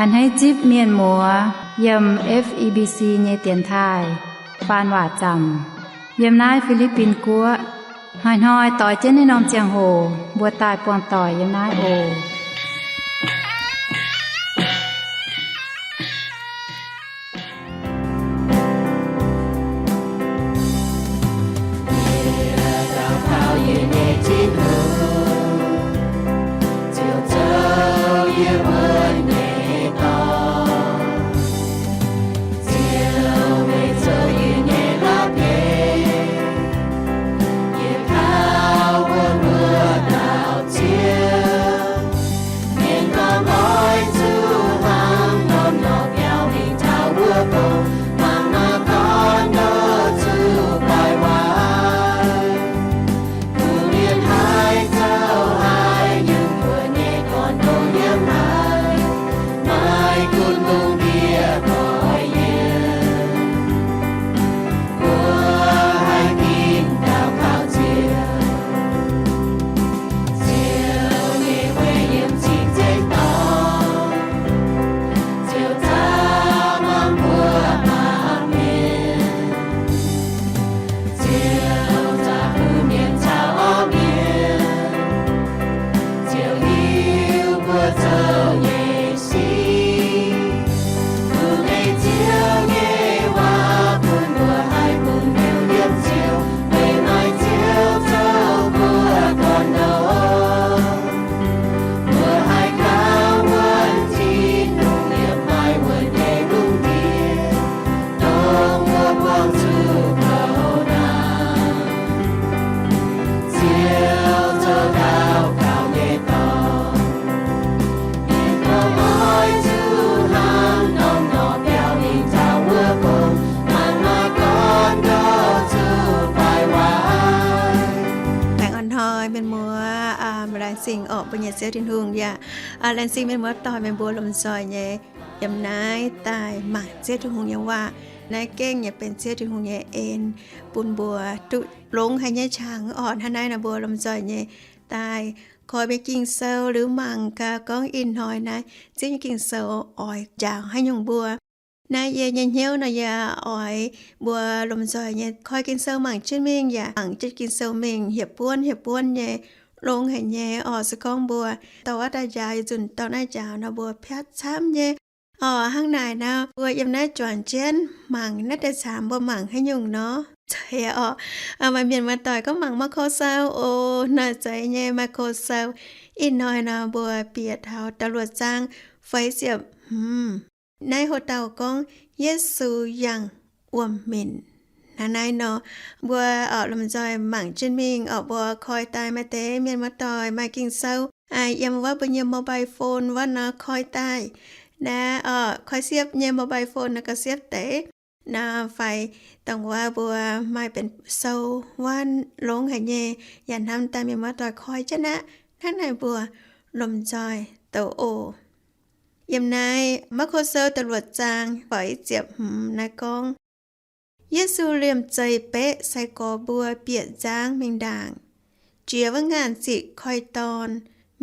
A'hneiv zipv mienh muoz yiem F E B C nyei dienx taaih faan waac zaamc yiem naaiv Fi^li^bin Guoqv. Hnoi-hnoi doix jienv naaiv norm ziangh hoc mbuo daaih buangh doic yiem naaiv oc. Baengh orn hnoi mienh muoz, laengz zingh orqc mbuo nyei Ziouv Tin-Hungh yaac laengz zingh mienh muoz doic meih mbuo lomh nzoih nyei yiem naaiv daaih mangc Ziouv Tin-Hungh nyei waac. Naaiv gengh yaac benx Ziouv Tin-Hungh nyei en bun mbuo duqv longx haic nyei qangx orqc. Hnangv naaiv nor mbuo lomh nzoih nyei daaih koi mbuo Ging-Sou liuz mangc gaax gorngv ih hnoi naaiv Ziouv nyei Ging-Sou oix njaaux haaix nyungc mbuo. Naaiv yie nyei hnyouv nor yie oix mbuo lomh nzoih nyei koi Ging-Sou mangc jienv mingh yaac mangc jienv Ging-Sou mingh hieh buonv hieh buonv nyei longx haic nyei orqc. Se gorngv mbuo dorh wuov daaih njaaux, yietc nzunc dorh naaiv njaaux nor mbuo piatv camv nyei orqc. Hnangv naaic nor mbuo yiem naaiv juangc jienv mangc naaiv deix camv mbuo mangc haaix nyungc nor. Zeiz orqc, maaih mienh muoz-doic gorngv mangc Maako Sou oc. Hnoi-zeiz nyei Maako Sou. Ih hnoi nor mbuo bieqc taux da'luoqc zaang feix ziepc hmz. Naaiv hoc dauh gorngv Yesu yangh wuom-minc. Hnangv naaiv nor mbuo orqc lomh nzoih mangc jienv mingh orqc. Mbuo koi daaih maaih deix mienh muoz-doic maaih Ging-Sou yiem wuov mbuo nyei mobile phone wuov nor koi daaih. Naaiv orqc koi siepv nyei mobile phone nor gauh siepv deix nor fai dongh wuov mbuo maaih benx sou wuov longx haic nyei yaac hnamv daaih mienh muoz-doic koi jienv aqv. Hnangv naaic mbuo lomh nzoih douc oc. Yiem naaiv Maako Sou da'luoqc zaang feix ziepc hmz naaiv gorngv, Yesu liemh zeih beqv sai-gorx mbuo bieqc nzangv mingh ndaangc, jiex wuov ngaanc ziqc koi-dorn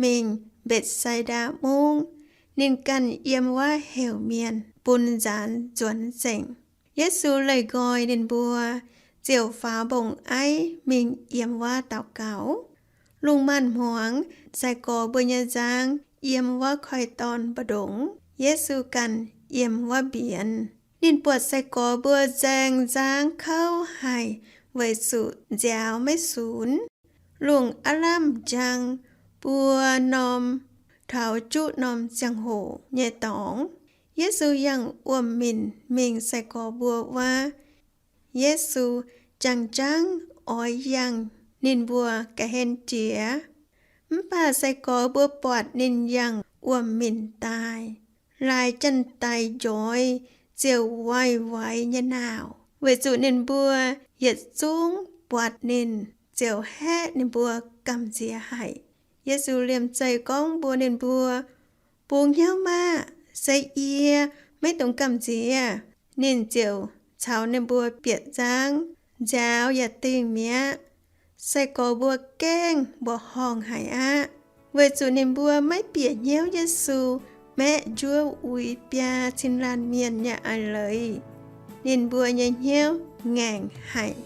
mingh Mbetc^sai^ndaa Mungv. Ninh ganh yiem wuov heuc mienh bun nzaanx nzuonx nzengc. Yesu leih nqoi ninh mbuo, ziouc faaux mbong-aiv mingh yiem wuov daux gaux. Lungh maanz-hmuangx, sai-gorx mbuo nyei nzangv yiem wuov koi-dorn mbu'ndongx. Yesu ganh yiem wuov mbienx. Ninh buatc sai-gorx mbuo nzaeng nzangv kouv haic weic zuqc nziaaux maiv sunx. Lungh aav lamh njang buo norm taux juqv norm ziangh hoc nyei dorngx, Yesu yangh wuom-minc mingh sai-gorx mbuo wuov. Yesu jangx-jangv oix yangh ninh mbuo ga'hlen jiex. Mv baac sai-gorx mbuo buatc ninh yangh wuom-minc daaih, laaix janx-daic njoix ziouc waix-waix nyei naauc, weic zuqc ninh mbuo yietc zungv buatc ninh, ziouc haeqv ninh mbuo gamh nziex haic. Yesu liemh zeih gorngv mbuox ninh mbuo, Bungx hnyouv maah! Se yie, maiv dungx gamh nziex. Ninh ziouc caux ninh mbuo bieqc nzangv, nziaaux yaac dingh mi'aqv. Sai-gorx mbuo gaengh mbuoqc horngh haic aqv, weic zuqc ninh mbuo maiv bieqc hnyouv Yesu maeqv njuov uix biaa cin laanh mienh nyei a'leiz, ninh mbuo nyei hnyouv ngaengc haic.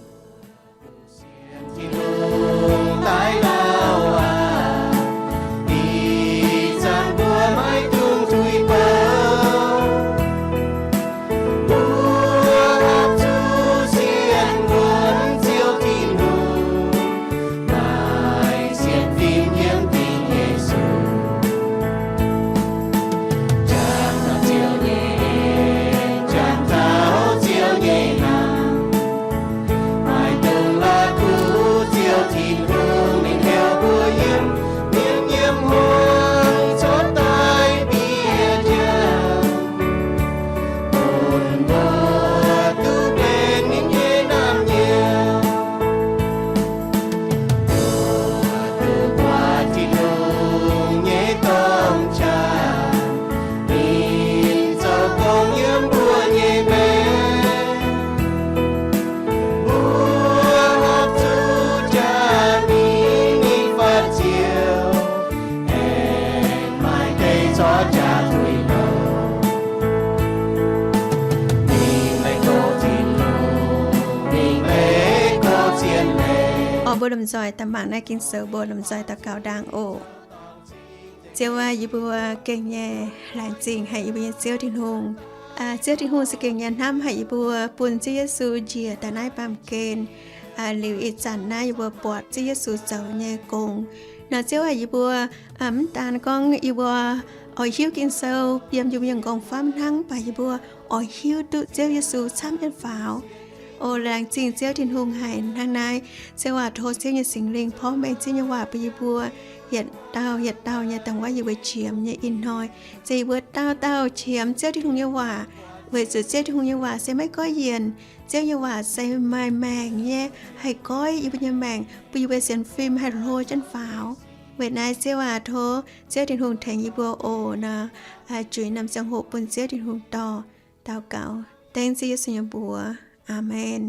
Orqc, mbuo lomh nzoih daaih mangc naaiv Ging-Sou, mbuo lomh nzoih daux gaux ndaangc oc. Ziouv aac, yie mbuo gengh nyei laengz zingh haic yie mbuo nyei Ziouv Tin-Hungh. Ziouv Tin-Hungh se gengh nyei hnamv haic yie mbuo, bun Ziouv Yesu njiec daaih naaiv baamh gen. Liuz ih zanc naaiv yie mbuo buatc Ziouv Yesu zoux nyei gong. Nor Ziouv aac, yie mbuo mv daan gorngv yie mbuo oix hiuv Ging-Sou, yiem yie mbuo nyei m'nqorngv-famv hnangv, mv baac yie mbuo oix hiuv duqv Ziouv Yesu camv nyei faaux. O laengz zingh Ziouv Tin-Hungh haic hnangv naaiv. Ziouv aac, tov Ziouv nyei Singx Lingh porv mengh Ziouv nyei waac bun yie mbuo yietc dauh yietc dauh nyei dongh wuov yie mbuo qiemx nyei ih hnoi, se yie mbuo dauh dauh qiemx Ziouv Tin-Hungh nyei waac, weic zuqc Ziouv Tin-Hungh nyei waac se maiv goiv yienc. Ziouv nyei waac se maaih maengc nyei, haih goiv yie mbuo nyei maengc, bun yie mbuo sienx fim haih hlo jienv faaux. Weic naaiv Ziouv aac, tov Ziouv Tin-Hungh tengx yie mbuo oc. Nor, juix naamh ziangh hoc bun Ziouv Tin-Hungh dorh. Daux gaux dengv Ziouv Yesu nyei mbuox. Aamen.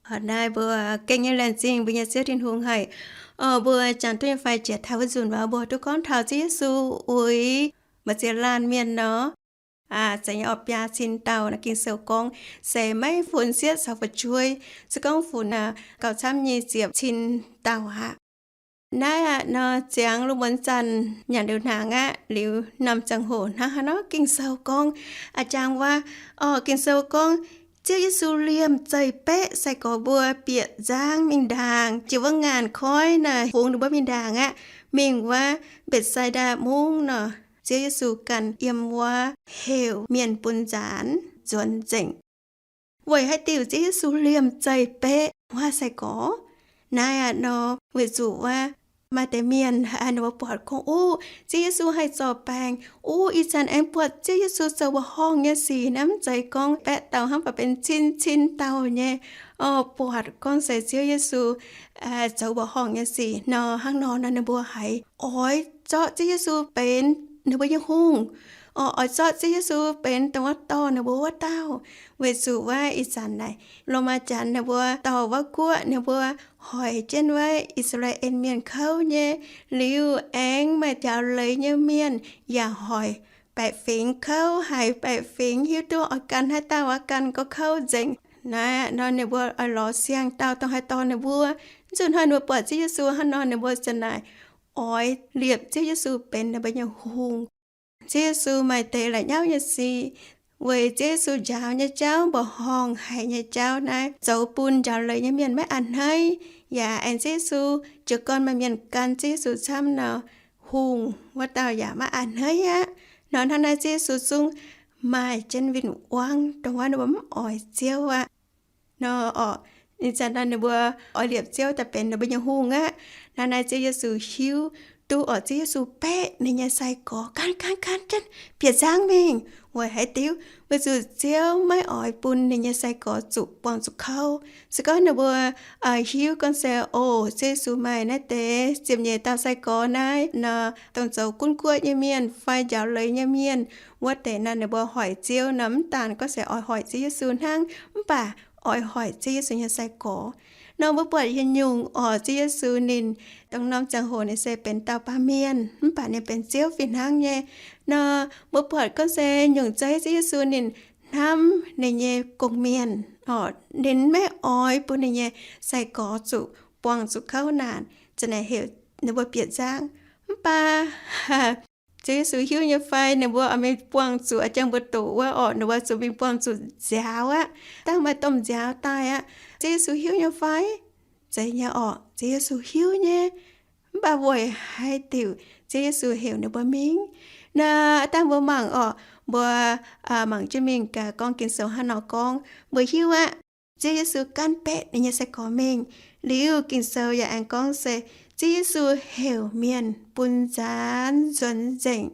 Hnangv naaiv mbuo gengh nyei laengz zingh mbuo nyei Ziouv Tin-Hungh haic. Mbuo jangx duqv nyei fai jiex taux wuov nzunc waac mbuo duqv gorngv taux Ziouv Yesu uix maaih ziex laanh mienh nor, aa, se nyei orqc, biaa cin dauh. Naaiv Ging-Sou gorngv se maiv funx sietv caux fu'jueiv, se gorngv funx gauh camv nyei ziepc cin dauh aqv. Naaiv aqv nor, ziangx lungh muonz zanc nyanc liuz hnaangx aqv, liuz naamh ziangh hoc hnangv haaix nor Ging-Sou gorngv, aa, jangx waac, orqc, Ging-Sou gorngv Ziouv Yesu liemh zeih baeqv sai-gorx mbuo bieqc nzangv mingh ndaangc. Jiex wuov ngaanc koiv naaic fungx ninh mbuo mingh ndaangc aqv, mingh wuov Mbetc^sai^ndaa Mungv nor, Ziouv Yesu ganh yiem wuov heuc mienh bun nzaanx nzuonx nzengc. Weic haaix diuc Ziouv Yesu liemh zeih baeqv wuov sai-gorx? Naaiv aqv nor, weic zuqc wuov maaih deix mienh ninh mbuo buatc gorngv, uv, Ziouv Yesu haih zorc baengc. Uv, ih zanc aengx buatc Ziouv Yesu zoux mbuoqc horngh nyei sic. Naaiv mv zeiz gorngv baeqv dauh hnangv, mv baac benx cin cin dauh nyei, orqc, buatc gorngv se Ziouv Yesu zoux mbuoqc horngh nyei sic nor. Hnangv nor nor ninh mbuo haiz oix zorqv Ziouv Yesu benx ninh mbuo nyei hungh, orqc, oix zorqv Ziouv Yesu benx dongh wuov dorh ninh mbuo wuov dauh. Weic zuqc wuov ih zanc naaic Lomaa Janx ninh mbuo dorh wuov guoqv, ninh mbuo hoic jienv wuov I^saa^laa^en Mienh kouv nyei. Liuz aengx maaih njaaux leiz nyei mienh yaac hoic baeqc fingx kouv, haiz baeqc fingx hiuv duqv oix gan haaix dauh, oix gan gorx kouv nzengc. Naaiv nor ninh mbuo oix lorz siang-dauh dongh haih dorh ninh mbuo. Zuqc hnoi ninh mbuo buatc Ziouv Yesu hnangv nor, ninh mbuo ziouc naaic oix liepc Ziouv Yesu benx ninh mbuo nyei hungh. Ziouv Yesu maaih deix la'nyauv nyei sic, weic Ziouv Yesu njaaux nyei jauv, mbuoqc horngh haic nyei jauv naaiv zoux bun njaaux leiz nyei mienh maiv a'hneiv, yaac aengx Ziouv Yesu jiez gorn maaih mienh gan Ziouv Yesu camv nor, hungh wuov dauh yaac maiv a'hneiv aqv. Nor hnangv naaiv Ziouv Yesu zungv maaih jienv win-wangv dongh wuov ninh mbuo mv oix Ziouv aqv. Nor orqc, ih zanc nor ninh mbuo oix liepc Ziouv daaih benx ninh mbuo nyei hungh aqv. Hnangv naaiv Ziouv Yesu hiuv duqv orqc, Ziouv Yesu baeqv ninh nyei sai-gorx gan gan gan jienv bieqc nzangv mingh. Weic haaix diuc? Weic zuqc Ziouv maiv oix bun ninh nyei sai-gorx zuqc buangh zuqc kouv. Se gorngv ninh mbuo hiuv gorngv se, o, Ziouv Yesu maaih naaiv deix ziepc nyeic dauh sai-gorx naaiv nor, dongh zoux gunv guoqv nyei mienh fai njaaux leiz nyei mienh, wuov deix nor ninh mbuo hoic Ziouv nor, mv daan gorngv se oix hoic Ziouv Yesu hnangv, mv baac oix hoic Ziouv Yesu nyei sai-gorx. Nor mbuo buatc yietc nyungc orqc, Ziouv Yesu ninh dongh norm ziangh hoc ninh se benx dauh baamh mienh, mv baac ninh benx Ziouv fih hnangv nyei. Nor mbuo buatc gorngv se nyungc zeiv Ziouv Yesu ninh hnamv ninh nyei gong-mienh orqc, ninh maiv oix bun ninh nyei sai-gorx zuqc buangh zuqc kouv naanc, za'naaic heuc ninh mbuo bieqc nzangv. Mv baac Ziouv Yesu hiuv nyei fai ninh mbuo oix mingh buangh zuqc, jangx mbuo doqc wuov orqc, ninh mbuo zuqc mingh buangh zuqc nziaaux aqv. Dangh maaih domh nziaaux daaih aqv. Ziouv Yesu hiuv nyei fai? Zeiz nyei orqc, Ziouv Yesu hiuv nyei. Mv baac weic haaix diuc Ziouv Yesu heuc ninh mbuo mingh? Naaiv dangh mbuo mangc orqc, mbuo mangc jienv mingh gaax gorngv Ging-Sou hnangv nor gorngv. Mbuo hiuv aqv, Ziouv Yesu gaanv baeqv ninh nyei sai-gorx mingh. Liuz Ging-Sou yaac aengx gorngv se Ziouv Yesu heuc mienh bun nzaanx nzuonx nzengc.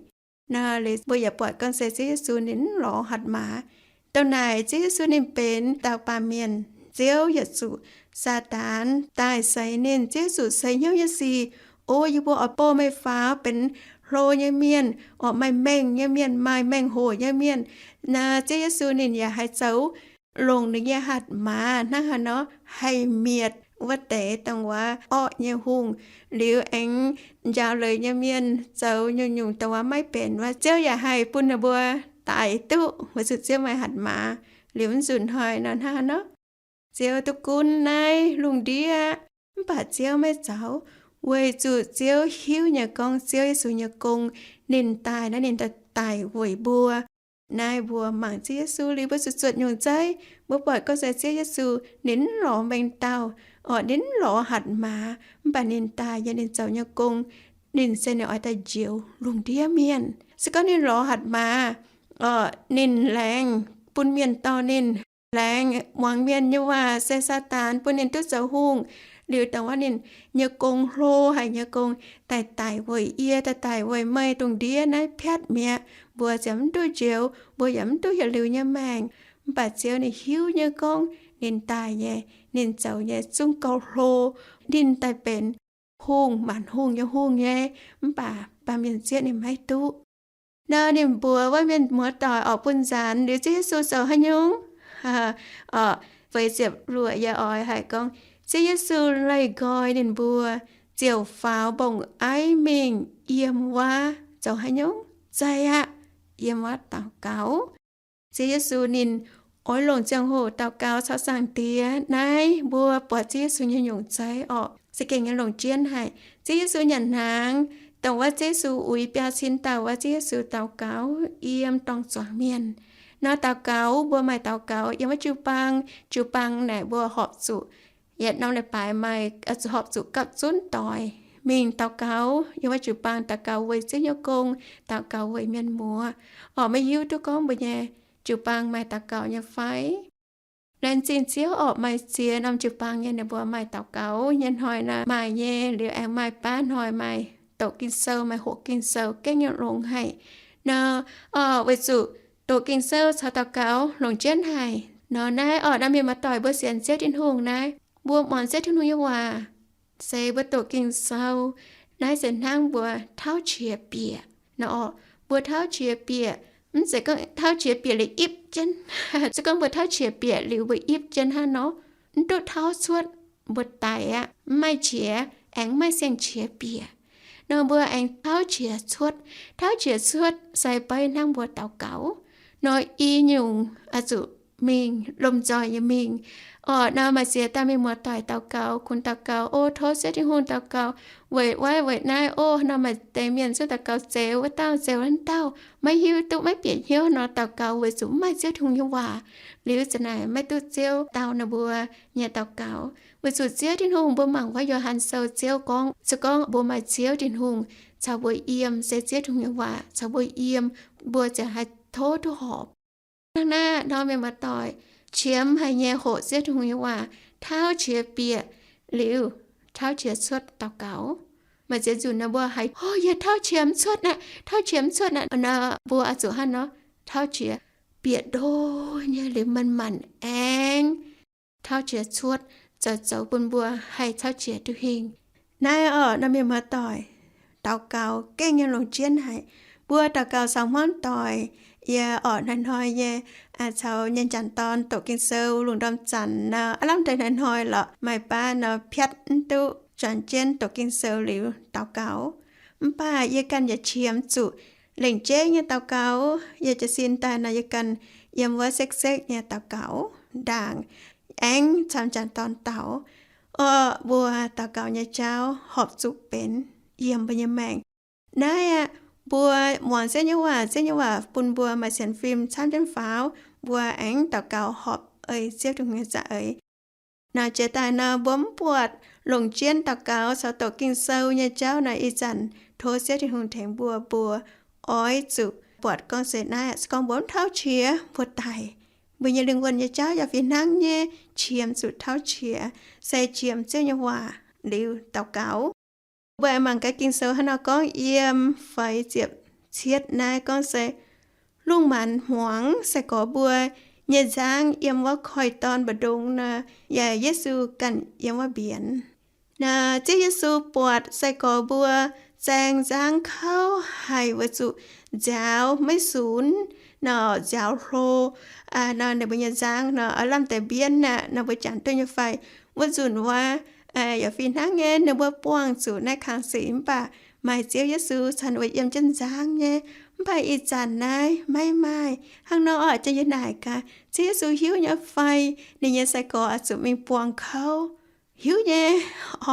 Naaiv liuz mbuo yaac buatc gorngv se Ziouv Yesu ninh mv lorz hatc maaz. Dongh naaic Ziouv Yesu ninh benx dauh baamh mienh, Ziouv yaac zuqc Saadaan daaih seix ninh. Ziouv Yesu seix hnyouv nyei sic, O, yie mbuo oix bouh meih faaux benx hlo nyei mienh, orqc, maaih mengh nyei mienh, maaih mengh hoc nyei mienh. Naaiv Ziouv Yesu ninh yaac haih zoux longc ninh nyei hatc maaz hnangv haaix nor haih mietc wuov deix dongh wuov orqv nyei hungh. Liuz aengx njaaux leiz nyei mienh zoux nyungc-nyungc dongh wuov maiv benx wuov, Ziouv yaac haih bun ninh mbuo daic duqv, weic zuqc Ziouv maaih hatc maaz. Liuz mv nzunc hnoi nor hnangv haaix nor, Ziouv duqv gunv naaiv lungh ndiev, mv baac Ziouv maiv zaux, weic zuqc Ziouv hiuv nyei gorngv Ziouv Yesu nyei gong, ninh daaih naaiv ninh daaih daic weic mbuo. Naaiv mbuo mangc Ziouv Yesu liuz mbuo zuqc zuotc nyungc zeiv, mbuo buatc gorngv se Ziouv Yesu ninh mv lorz mengh dauh, orqc, ninh mv lorz hatc maaz, mv baac ninh daaih yiem ninh zoux nyei gong, ninh se ninh oix daaih njoux lungh ndiev mienh. Se gorngv ninh lorz hatc maaz, orqc, ninh laengz bun mienh dorh ninh, laengz muangx mienh nyei waac, se Saadaan bun ninh duqv zoux hungh. Liuz dongh wuov ninh nyei gong, hlo haic nyei gong, daaih daic weic yie, daaih daic weic meih, dongh ndiev naaiv piatv mi'aqv. Mbuo ziouc mv duqv njoux, mbuo yaac mv duqv yietc liuz nyei maengc. Mv baac Ziouv ninh hiuv nyei gorngv ninh daaih nyei, ninh zoux nyei zungv gauh hlo. Ninh daaih benx hungh, maanc hungh nyei hungh nyei, mv baac baamh mienh zieqv ninh maiv duqv. Nor ninh mbuox wuov mienh muoz-doic orqc bun nzaanx liuz Ziouv Yesu zoux haaix nyungc? Orqc, feix ziepc luoqc yaac oix haic gorngv, Ziouv Yesu leih nqoi ninh mbuo, ziouc faaux mbong-aiv mingh yiem wuov zoux haaix nyungc? Zeiz aqv, yiem wuov daux gaux. Ziouv Yesu ninh oix longc ziangh hoc daux gaux caux Zaangc Diex. Naaiv mbuo buatc Ziouv Yesu nyei nyungc zeiv orqc, za'gengh nyei longc jienv haic. Ziouv Yesu nyanc hnaangx, dongh wuov Ziouv Yesu uix biaa cin dauh wuov, Ziouv Yesu daux gaux yiem dorngh zuangx mienh. Nor daux gaux, mbuo maaih daux gaux yiem wuov jiu-baang, jiu-baang naaic mbuo horpc zuqc yietc norm leiz-baaix maaih, horpc zuqc gapv zunv doic mingh daux gaux. Yiem wuov jiu-baang daux gaux weic Ziouv nyei gong, daux gaux weic mienh muoz. Orqc, maiv hiuv duqv gorngv mbuo nyei jiu-baang maaih daux gaux nyei fai? Laengz zingh Ziouv orqc, maaih ziex norm jiu-baang nyei ninh mbuo maaih daux gaux nyei hnoi naaic maaih nyei. Liuz aengx maaih baav hnoi maaih doqc Ging-Sou, maaih hoqc Ging-Sou, gengh nyei longx haic. Nor, orqc, weic zuqc doqc Ging-Sou caux daux gaux longc jienv haic. Nor naaiv orqc, naaiv mienh muoz-doic mbuo sienx Ziouv Tin-Hungh naaiv, mbuo muangx Ziouv Tin-Hungh nyei waac, se mbuo doqc Ging-Sou, naaiv se hnangv mbuo tauv qiex bieqc. Nor orqc, mbuo tauv qiex bieqc, mv zeiz gorngv tauv qiex bieqc liuz ipv jienv. Se gorngv mbuo tauv qiex bieqc liuz mbuo ipv jienv hnangv nor, mv duqv tauv cuotv, mbuo daic aqv, mv maaih qiex, aengx mv maaih siang-qiex bieqc. Nor mbuo aengx tauv qiex cuotv. Tauv qiex cuotv se beiv hnangv mbuo daux gaux. Nor i nyungc oix zuqc mingh lomh nzoih nyei mingh. Orqc, nor maaih ziex dauh mienh muoz-doic daux gaux, kunx daux gaux, O, tov Ziouv Tin-Hungh daux gaux weic wuov weic naaiv. O, nor maaih deix mienh zungv daux gaux, Ziouv, wuov dauh, Ziouv, wuov dauh, maiv hiuv duqv, maiv bieqc hnyouv nor daux gaux weic zuqc mv maaih Ziouv Tin-Hungh nyei waac. Liuz za'naaic maiv duqv Ziouv dau ninh mbuo nyei daux gaux. Weic zuqc Ziouv Tin-Hungh, mbuo mangc wuov Yo^han Sou, Ziouv gorngv, se gorngv mbuo maaih Ziouv Tin-Hungh caux mbuo yiem, se Ziouv Tin-Hungh nyei waac caux mbuo yiem, mbuo ziouc haih tov duqv horpc. Hnangv naaiv nor, mienh muoz-doic, qiemx haic nyei hoqc Ziouv Tin-Hungh nyei waac, tauv qiex bieqc liuz, tauv qiex cuotv daux gaux. Maaih ziex nzunc nor mbuo haiz, O, yie tauv qiex mv cuotv aqv, tauv qiex mv cuotv aqv. Nor mbuo oix zuqc hnangv nor, tauv qiex bieqc ndo nyei liuz manc-manc aengx tauv qiex cuotv, zoux zoux bun mbuo haih tauv qiex duqv hingh. Naaiv orqc, nor mienh muoz-doic, daux gaux gengh nyei longc jienv haic. Mbuo daux gaux caux hmuangv doic, Yie orqc hnoi-hnoi nyei caux nyei janx-dorn doqc Ging-Sou lungh ndorm zanc nor, aav lamh deix hnoi-hnoi lorqc maaih baav nor piatv mv duqv juangc jienv doqc Ging-Sou liuz daux gaux. Mv baac yie ganh yaac qiemx zuqc lengc jeiv nyei daux gaux. Yie jiez sin daaih nor yie ganh yiem wuov sekv-sekv nyei daux gaux ndaangc, aengx caux janx-dorn daux. Orqc mbuo daux gaux nyei jauv horpc zuqc benx yiem mbuo nyei maengc. Naaiv aqv, mbuo muangx Ziouv nyei waac, Ziouv nyei waac bun mbuo maaih sienx fim camv jienv faaux, mbuo aengx daux gaux horpc ei Ziouv Tin-Hungh nyei za'eix. Nor jiex daaih nor mbuo mv buatc longc jienv daux gaux caux doqc Ging-Sou nyei jauv nor, ih zanc tov Ziouv Tin-Hungh tengx mbuo, mbuo oix zuqc buatc gorngv se naaiv aqv, se gorngv mbuo mv tauv qiex mbuo daic, mbuo nyei lingh wuonh nyei jauv yaac fih hnangv nyei qiemx zuqc tauv qiex, se qiemx Ziouv nyei waac liuz daux gaux. Mbuo aengx mangc gaax Ging-Sou hnangv nor gorngv yiem feix ziepc cietv naaiv gorngv se, lungh maanz hmuangx sai-gorx mbuo nyei nzangv yiem wuov koiv-dorn mbu'ndongx nor, yaac Yesu ganh yiem wuov mbienx. Naaiv Ziouv Yesu buatc sai-gorx mbuo zaeng nzangv kouv haic weic zuqc nziaaux maiv sunx nor, nziaaux hlo nor, ninh mbuo nyei nzangv nor, aav lamh deix mbienv aqv nor, mbuo jangx duqv nyei fai? Wuov nzunc wuov yaac fih hnangv nyei, ninh mbuo buangh zuqc naaiv kang sic mv baac maaih Ziouv Yesu caux ninh mbuo yiem jienv nzangv nyei. Mv baac ih zanc naaiv maiv maaih hnangv nor orqc. Jiex yie naaic gaax, Ziouv Yesu hiuv nyei fai ninh nyei sai-gorx oix zuqc mingh buangh kouv? Hiuv nyei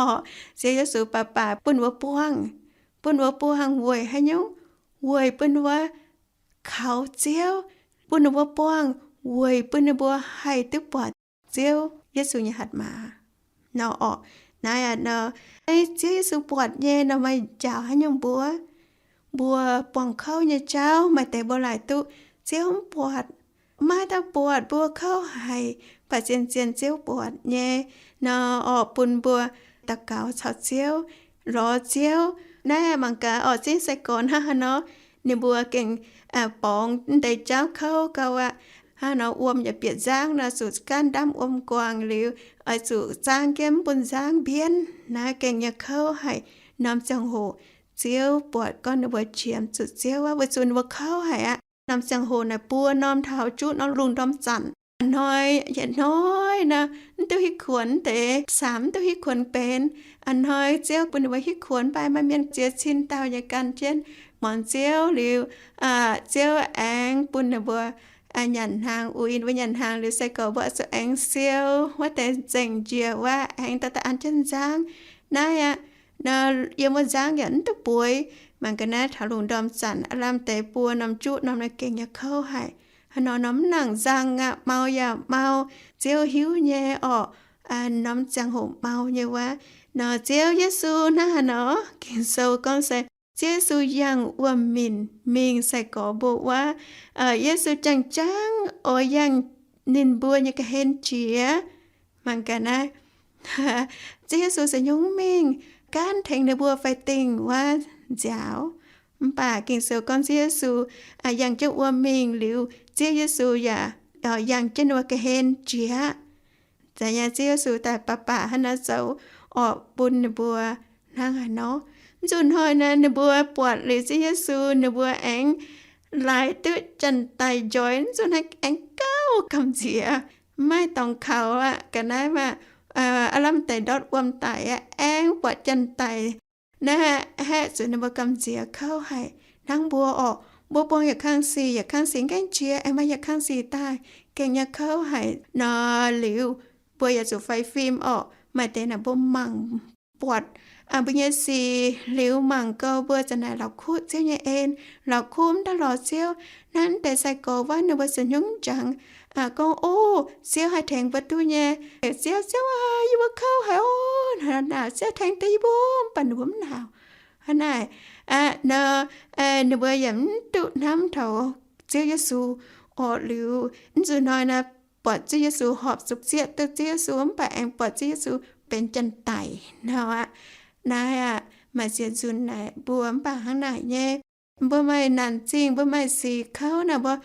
orqc. Ziouv Yesu baac baac bun mbuo buangh, bun mbuo buangh weic haaix nyungc? Weic bun mbuo kaux Ziouv, bun ninh mbuo buangh weic bun ninh mbuo haih duqv buatc Ziouv Yesu nyei hatc maaz nor orqc. Naaiv aqv nor, Ziouv Yesu buatc nyei nor maaih njaaux haaix nyungc mbuo? Mbuo buangh kouv nyei jauv maaih deix mbuo laaic duqv Ziouv mv buatc. Maaih dauh buatc mbuo kouv haic, baac zien-zien Ziouv buatc nyei nor orqc, bun mbuo daux gaux caux Ziouv, lorz Ziouv. Naaiv mangc gaax orqc, zinh sai-gorx hnangv haaix nor, ninh mbuo gengh borngz deix jauv kouv gau aqv. Hnangv nor wuom yaac bieqc nzangv nor, zuqc gaanv ndaamv wuom guangc liuz, oix zuqc zaang jienv mv bun nzangv mbienv. Naaiv gengh nyei kouv haic. Norm ziangh hoc Ziouv buatc gorngv ninh mbuo qiemx zuqc Ziouv aqv, weic zuqc ninh mbuo kouv haic aqv. Norm ziangh hoc naaic buo norm taux juqv norm lungh ndorm zanc, a'hnoi yietc hnoi nor mv duqv hitv kuonx deix, samx mv duqv hitv kuonx benx. A'hnoi Ziouv bun ninh mbuo hitv kuonx, mv baac maaih mienh ziex cin dauh nyei gan jienv muangx Ziouv liuz, Ziouv aengx bun ninh mbuo nyanc hnaangx, uix ninh mbuo nyanc hnaangx liuz, sai-gorx mbuo oix zuqc aengx siou wuov deix nzengc njiec wuov, aengx daaih daaih an jienv nzangv. Naaiv aqv, nor yiem wuov nzangv yaac mv duqv bueix. Mangc ga'naaiv taux lungh ndorm zanc aav lamh deix buo norm juqv norm naaiv gengh nyei kouv haic. Haaix nor nor mv nangc nzang aqv, mau yaac mau. Ziouv hiuv nyei orqc, norm ziangh hoc mau nyei wuov. Nor Ziouv Yesu hnangv haaix nor, Ging-Sou gorngv se Ziouv Yesu yangh wuom-minc mingh sai-gorx mbuo wuov. Yesu jangx-jangx oix yangh ninh mbuo nyei ga'hlen jiex. Mangc ga'naaiv, Ziouv Yesu se nyungc mingh gaanv tengx ninh mbuo fai dingh wuov nziaaux. Mv baac Ging-Sou gorngv Ziouv Yesu yangh jienv wuom-mingh liuz, Ziouv Yesu yaac yangh jienv ninh mbuo ga'hlen jiex. Za'gengh Ziouv Yesu daaih baac baac hnangv naaiv zoux orqc, bun ninh mbuo hnangv haaix nor. Mv zuqc hnoi naaiv ninh mbuo buatc liuz Ziouv Yesu, ninh mbuo aengx laaix duqv janx-daic njoix. Mv zuqc hnoi aengx gauh gamh nziex, maiv dorngx kaux aqv. Ga'naaiv maah, aav lamh deix ndortv wuom daic aqv, aengx buatc janx-daic. Naaiv haeqv zuqc ninh mbuo gamh nziex kouv haic. Hnangv mbuo orqc, mbuo buangh yietc kang sic, yietc kang sic mv gaengh jiex, aengx maaih yietc kang sic daaih, gengh nyei kouv haic nor liuz, mbuo yaac zuqc faix fim orqc. Maaih deix naaic mbuo mangc buatc mbuo nyei sic liuz mangc gau mbuo za'naaic la'kuqv Ziouv nyei en, la'kuqv mv daaih lorz Ziouv. Naaiv deix sai-gorx wuov ninh mbuo se nyungc jangx gorngv, O, Ziouv haih tengx mbuo duqv nyei. Ziouv, Ziouv aac, yie mbuo kouv haic oc. Naaic Ziouv tengx deix yie mbuo, mv baac ninh mbuo mv naaic. Hnangv naaic nor, ninh mbuo yaac mv duqv hnamv taux Ziouv Yesu orqc. Liuz mv zuqc hnoi naaic buatc Ziouv Yesu, horpc zuqc zieqv duqv Ziouv Yesu, mv baac aengx buatc Ziouv Yesu benx janx-daic nor aqv. Naaiv aqv, maaih ziex nzunc naaic mbuo mv baac hnangv naaic nyei. Mbuo maaih naanc zingh, mbuo maaih sic kouv naaic, mbuo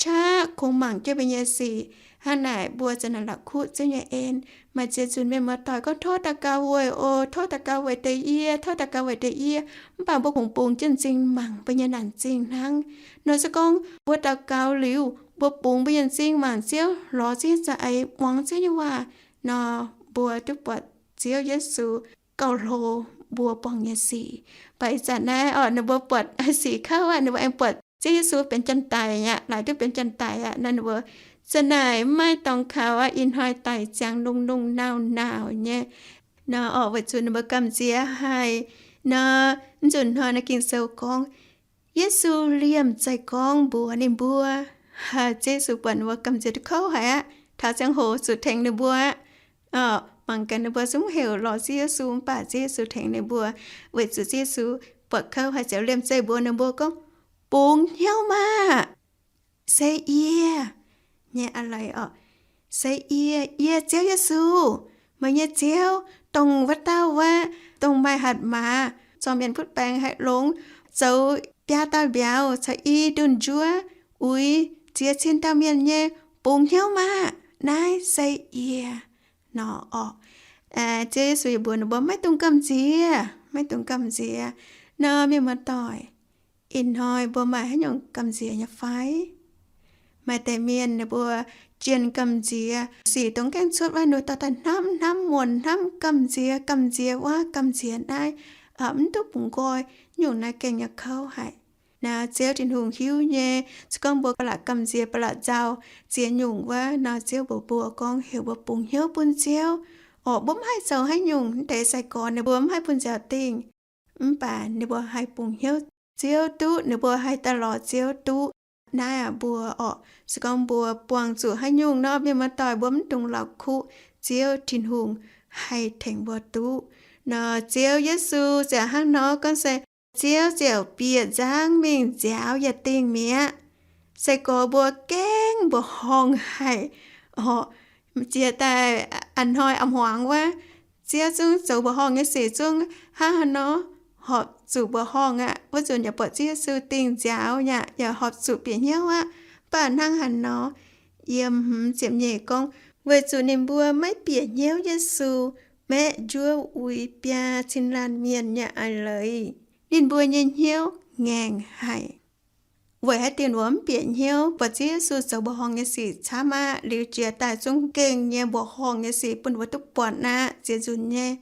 qaqv kungx mangc jienv mbuo nyei sic. Hnangv naaic mbuo za'naaic la'kuqv Ziouv nyei en. Maaih ziex nzunc mienh muoz-doic gorngv, Tov daux gaux weic oc, tov daux gaux weic deix yie, tov daux gaux weic deix yie. Mv baac mbuo kungx bungx jienv m'zing mangc mbuo nyei naanc zingh hnangv. Nor se gorngv mbuo daux gaux liuz, mbuo bungx mbuo nyei m'zing mangc Ziouv, lorz Ziouv nyei za'eix, muangx Ziouv nyei waac nor, mbuo duqv buatc Ziouv Yesu gauh hlo mbuo buangh nyei sic. Mv baac ih zanc naaiv oc, ninh mbuo buatc sic kouv aqv, ninh mbuo aengx buatc Ziouv Yesu benx janx-daic aqv, laaic duqv benx janx-daic aqv. Naaiv ninh mbuo za'naaic mv maaih dorngx kaux aqv, ih hnoi daic ziangx nungh-nungh nauc-nauc nyei. Nor oc, weic zuqc ninh mbuo gamh nziex haic. Nor, mv nzunc hnoi naaiv Ging-Sou gorngv, Yesu liemh zeih gorngv mbuox ninh mbuo, Ziouv Yesu buatc ninh mbuo gamh nziex duqv kouv haic aqv, taux ziangh hoc zuqc tengx ninh mbuo aqv. Mangc gaax ninh mbuo zungv heuc lorz Ziouv Yesu, mv baac Ziouv Yesu tengx ninh mbuo, weic zuqc Ziouv Yesu buatc kouv haic ziouc liemh zeih mbuox ninh mbuo gorngv, Bungx hnyouv maah! Se yie nyei a'leiz oc. Se yie, yie Ziouv Yesu, meih nyei Ziouv, dongh wuov dauh wuov, dongh maaih hatc maaz zorng mienh butv baengx haih longx, zoux biaa dauh mbiauz caux i ndunh njuov, uix ziex cin dauh mienh nyei. Bungx hnyouv maah! Naaiv se yie. Nor oc, Ziouv Yesu yaac mbuox ninh mbuo, Maiv dungx gamh nziex, maiv dungx gamh nziex. Nor mienh muoz-doic, ih hnoi mbuo maaih haaix nyungc gamh nziex nyei fai? Maaih deix mienh ninh mbuo jienh gamh nziex sic dongh gaengh cuotv wuov, ninh mbuo dorh daaih hnamv hnamv muonc, hnamv gamh nziex, gamh nziex wuov, gamh nziex naaiv, mv duqv bungx nqoi. Nyungc naaiv gengh nyei kouv haic. Naaiv Ziouv Tin-Hungh hiuv nyei. Se gorngv mbuo ba'laqc gamh nziex, ba'laqc nzauh ziex nyungc wuov nor, Ziouv mbuox mbuo gorngv heuc mbuo bungx hnyouv bun Ziouv. Orqc, mbuo mv haih zoux haaix nyungc, mv deix sai-gorx ninh mbuo mv haih bun nziaaux dingh, mv baac ninh mbuo haih bungx hnyouv Ziouv duqv, ninh mbuo haih daaih lorz Ziouv duqv. Naaiv aqv, mbuo orqc, se gorngv mbuo buangh zuqc haaix nyungc nor, mienh muoz-doic, mbuo mv dungx la'kuqv, Ziouv Tin-Hungh haih tengx mbuo duqv. Nor Ziouv Yesu ziouc hnangv nor gorngv se, Ziouv ziouc bieqc nzangv mingh nziaaux yietc dingh mi'aqv. Sai-gorx mbuo gengh mbuoqc horngh haic. Orqc, jiex daaih a'hnoi a'hmuangx wuov, Ziouv zungv zoux mbuoqc horngh nyei sic zungv hnangv haaix nor, horpc zuqc mbuoqc horngh aqv. Wuov nzunc yaac buatc Ziouv Yesu dingh nziaaux aqv, yaac horpc zuqc bieqc hnyouv aqv. Mv baac hnangv haaix nor, yiem hmz ziepc nyeic gorngv, weic zuqc ninh mbuo maiv bieqc hnyouv Yesu, maeqv njuov uix biaa cin laanh mienh nyei a'leiz, ninh mbuo nyei hnyouv ngaengc haic. Weic haaix diuc ninh mbuo mv bieqc hnyouv? Buatc Ziouv Yesu zoux mbuoqc horngh nyei sic camv aqv, liuz jiex daaih zungv gengh nyei mbuoqc horngh nyei sic bun ninh mbuo duqv buatc aqv, ziex nzunc nyei.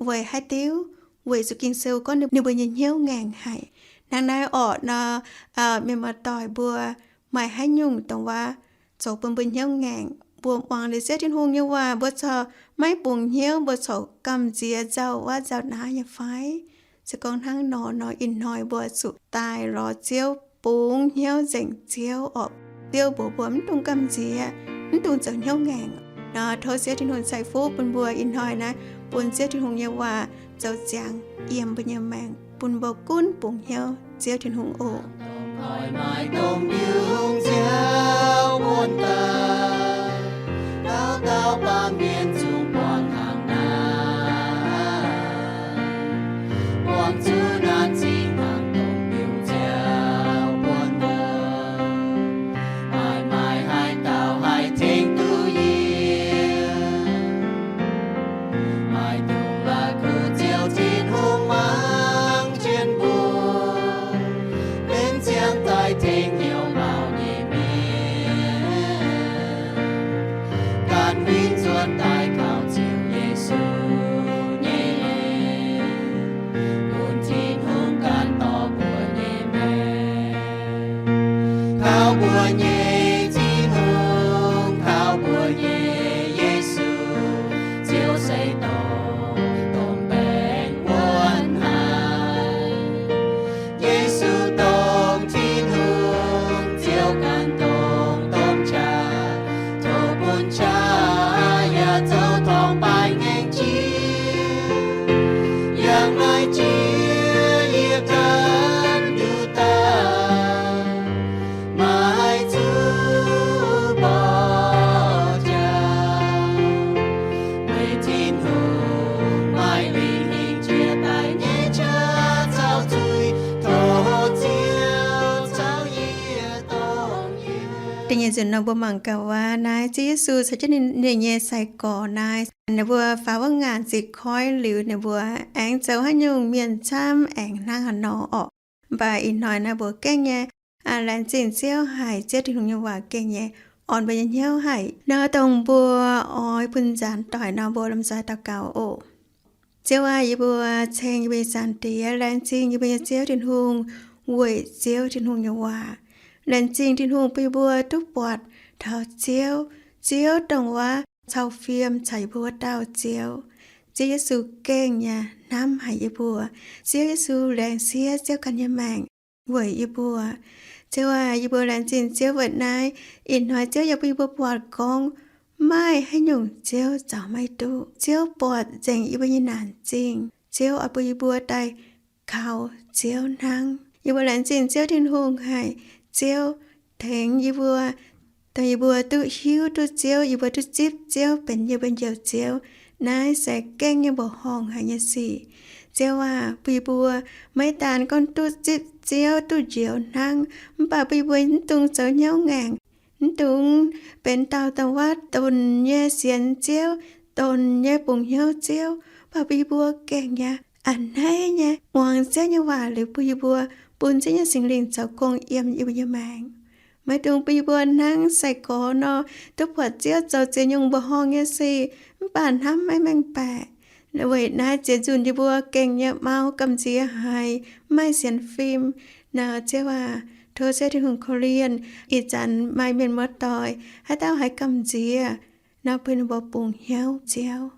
Weic haaix diuc? Weic zuqc Ging-Sou gorngv ninh mbuo nyei hnyouv ngaengc haic. Hnangv naaiv orqc nor, mienh muoz-doic mbuo, maaih haaix nyungc dongh waac zoux bun mbuo hnyouv ngaengc, mbuo muangx liuz Ziouv Tin-Hungh nyei waac, mbuo corc maiv bungx hnyouv, mbuo corc gamh nziex nzauh waac nzauh naaiv nyei fai? Se gorngv hnangv nor nor, ih hnoi mbuo zuqc daaih lorz Ziouv, bungx hnyouv nzengc Ziouv orqc. Ziouv mbuox mbuo mv dungx gamh nziex, mv dungx zoux hnyouv ngaengc. Nor tov Ziouv Tin-Hungh ceix fuqv bun mbuo ih hnoi naaiv, bun Ziouv Tin-Hungh nyei waac zoux ziangx yiem mbuo nyei maengc, bun mbuo gunv bungx hnyouv Ziouv Tin-Hungh oc. Maaih dungx la'kuqv Ziouv Tin-Hungh mangc jienv mbuo, benx ziangh daaih tengx hnyouv maux nyei mienh, ganh huingx zuotc daaih kaux Ziouv Yesu nyei, bun Tin-Hungh ganh dorh mbuo nyei maengc. Kaux mbuo nyei Tin-Hungh, kaux mbuo nyei Yesu, Ziouv se dongh, dongh baengh wuonv haic. Yesu dongh Tin-Hungh, Ziouv ganh dongh, dongh qaqv, tov bun qaqv yaac Zuqc nor mbuo mangc gaax waac naaiv, Ziouv Yesu caux jienv ninh nyei sai-gorx naaiv, ninh mbuo faaux wuov ngaanc ziqc koiv liuz, ninh mbuo aengx zoux haaix nyungc mienh camv aengx hnangv haaix nor orqc. Mv baac ih hnoi naaiv mbuo gengh nyei laengz zingh Ziouv haic, Ziouv Tin-Hungh nyei waac gengh nyei orn mbuo nyei hnyouv haic nor, dongh mbuo oix bun nzaanx doic nor, mbuo lomh nzoih daux gaux oc. Ziouv aac, yie mbuo ceng yie mbuo nyei Zaangc Diex, laengz zingh yie mbuo nyei Ziouv Tin-Hungh weic Ziouv Tin-Hungh nyei waac. Laengz zingh Tin-Hungh bun yie mbuo duqv buatc taux Ziouv. Ziouv dongh waac cau fiem caux yie mbuo wuov dauh Ziouv. Ziouv Yesu gengh nyei hnamv haic yie mbuo. Ziouv Yesu laengz siev Ziouv ganh nyei maengc weic yie mbuo. Ziouv aac, yie mbuo laengz zingh Ziouv weic naaiv. Ih hnoi Ziouv yaac bun yie mbuo buatc gorngv maaih haaix nyungc Ziouv zaux maiv duqv. Ziouv buatc nzengc yie mbuo nyei naanc zingh. Ziouv oix bun yie mbuo daaih kaux Ziouv hnangv. Yie mbuo laengz zingh Ziouv Tin-Hungh haic. Ziouv tengx yie mbuo, dongh yie mbuo duqv hiuv duqv Ziouv, yie mbuo duqv zipv Ziouv benx yie mbuo Njoux Ziouv. Naaiv se gengh nyei mbuoqc horngh haic nyei sic. Ziouv aac, bun yie mbuo maiv daan gorngv duqv zipv Ziouv duqv njoux hnangv, mv baac bun yie mbuo mv dungx zoux hnyouv ngaengc, mv dungx benx dauh dongh waac donx nyei sienx Ziouv, donx nyei bungx hnyouv Ziouv, mv baac bun yie mbuo gengh nyei a'hneiv nyei muangx Ziouv nyei waac liuz bun yie mbuo, bun Ziouv nyei Singx Lingh zoux gong yiem yie mbuo nyei maengc. Maiv dungx bun yie mbuo hnangv sai-gorx nor, duqv buatc Ziouv zoux ziex nyungc mbuoqc horngh nyei sic, mv baac hnamv maiv mengh baeqc. Weic naaiv ziex nzunc yie mbuo gengh nyei mau gamh nziex haic, mv maaih sienx fim. Nor Ziouv aac, tov Ziouv Tin-Hungh korv-lienh. Ih zanc maaih mienh muoz-doic haaix dauh haiz gamh nziex nor, bun ninh mbuo bungx hnyouv Ziouv.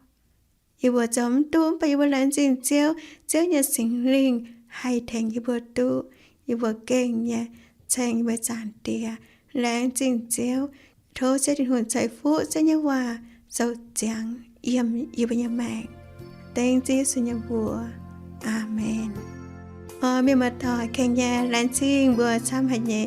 Yie mbuo zoux mv duqv, mv baac yie mbuo laengz zingh Ziouv. Ziouv nyei Singx Lingh haih tengx yie mbuo duqv. Yie mbuo gengh nyei ceng yie mbuo Zaangc Diex. Laengz zingh Ziouv. Tov Ziouv Tin-Hungh ceix fuqv Ziouv nyei waac zoux ziangx yiem yie mbuo nyei maengc. Dengv Ziouv Yesu nyei mbuox. Aamen. Mienh muoz-doic, gengh nyei laengz zingh mbuo camv haic nyei.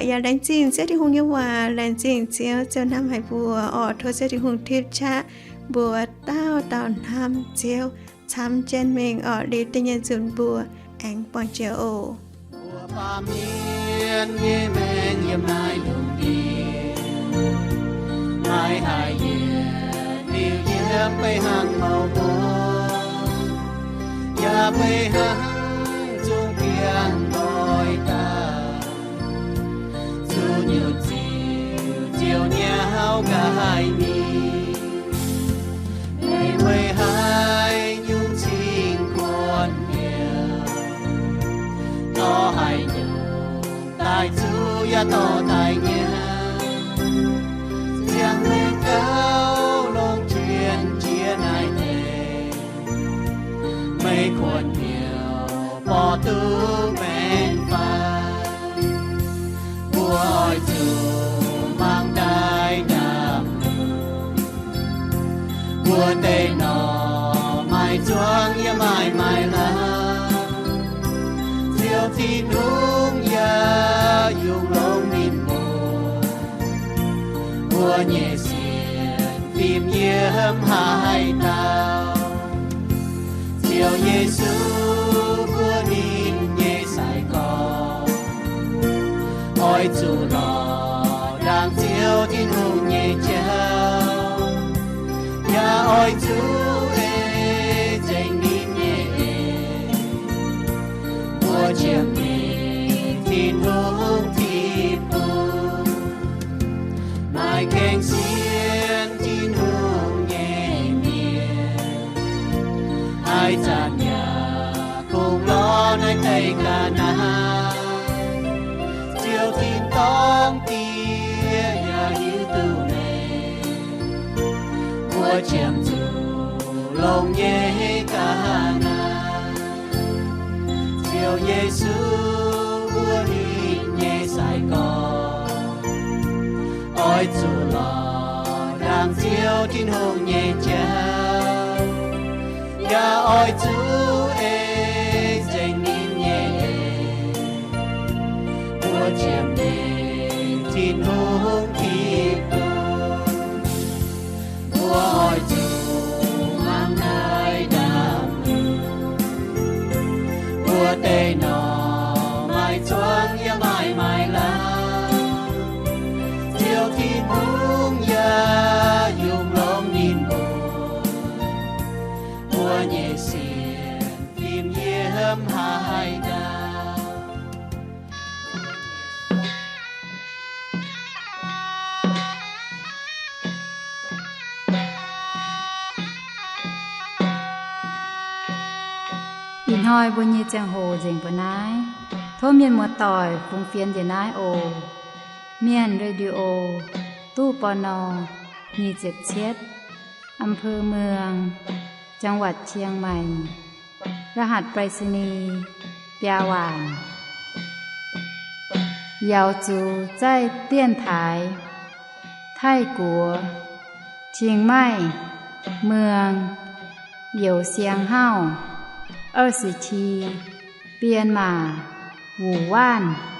Yaac laengz zingh Ziouv Tin-Hungh nyei waac, laengz zingh Ziouv, Ziouv hnamv haic mbuo orqc. Tov Ziouv Tin-Hungh tipv qaqv mbuo dauh dauh hnamv Ziouv camv jienv mingh orqc. Liuz da'nyeic nzunc mbuo aengx buangh jiex oc. Mbuo baamh mienh nyei maengc yiem naaiv lungh ndiev, maiv haih yietc liuz yiem beiv hnangv mouc mbuo, yaac beiv hnangv zungv biangh doix daaih, zuqc nyutc ziux ziouc nyauv nqa'haav mingh. Meih weic haaix nyungc cingx kuonx mbiouh, dorh haaix nyungc daaih zuqv yaac dorh daaih nyauv, ziangh meih gauh longc jienv jiex naaiv deix. Meih kuonx mbiouh borqv duqv maengc fai? Mbuo oix zuqc mangc daaih ndaamv-lungh. Mbuo deix norm maaih zuangx yaac maaih maaiz lauh, Ziouv Tin-Hungh yaac yungz longx ninh mbuo. Mbuo nyei sienx fim yiem haaix dauh? Ziouv Yesu, mbuo ninh nyei sai-gorx, oix zuqc lorz ndaangc Ziouv Tin-Hungh nyei jauv, yaac oix zuqc ei nzengc ninh nyei eix. Mbuo qiemx mingh Tin-Hungh ti bung, maaih kengx sienx Tin-Hungh nyei mienh, haaix zanc yaac kungx lorz naaiv deix ga'naaiv. Ziouv tin-dorngh Diex yaac hiuv duqv meih. Mbuo qiemx zuqc longx nyei ga'naaiv. Ziouv Yesu, mbuo ninh nyei sai-gorx, oix zuqc lorz ndaangc Ziouv Tin-Hungh nyei jauv, yaac oix zuqc ei nzengc ninh nyei eix. Mbuo qiemx mingh Tin-Hungh ti bung, mbuo oix zuqc mangc daaih ndaamv-lungh. Mbuo deix norm maaih zuangx yaac maaih maaiz lauh, Ziouv Hnoi mbuo nyei ziangh hoc nzengc mbuo naaiv. Tov mienh muoz-doic fungx fienx njiec naaiv oc. Mienh Radio, ตู้ ปณ. nyic ziepc cietv, อำเภอเมือง จังหวัดเชียงใหม่ รหัสไปรษณีย์ biaa waanc. Yaux zuqc zaih dienx taaix Taiv-Guoqv, Chiang Mai, Muang, Youz Siang Hauv, 二十七, Bienh Maac, Wuc Waanv.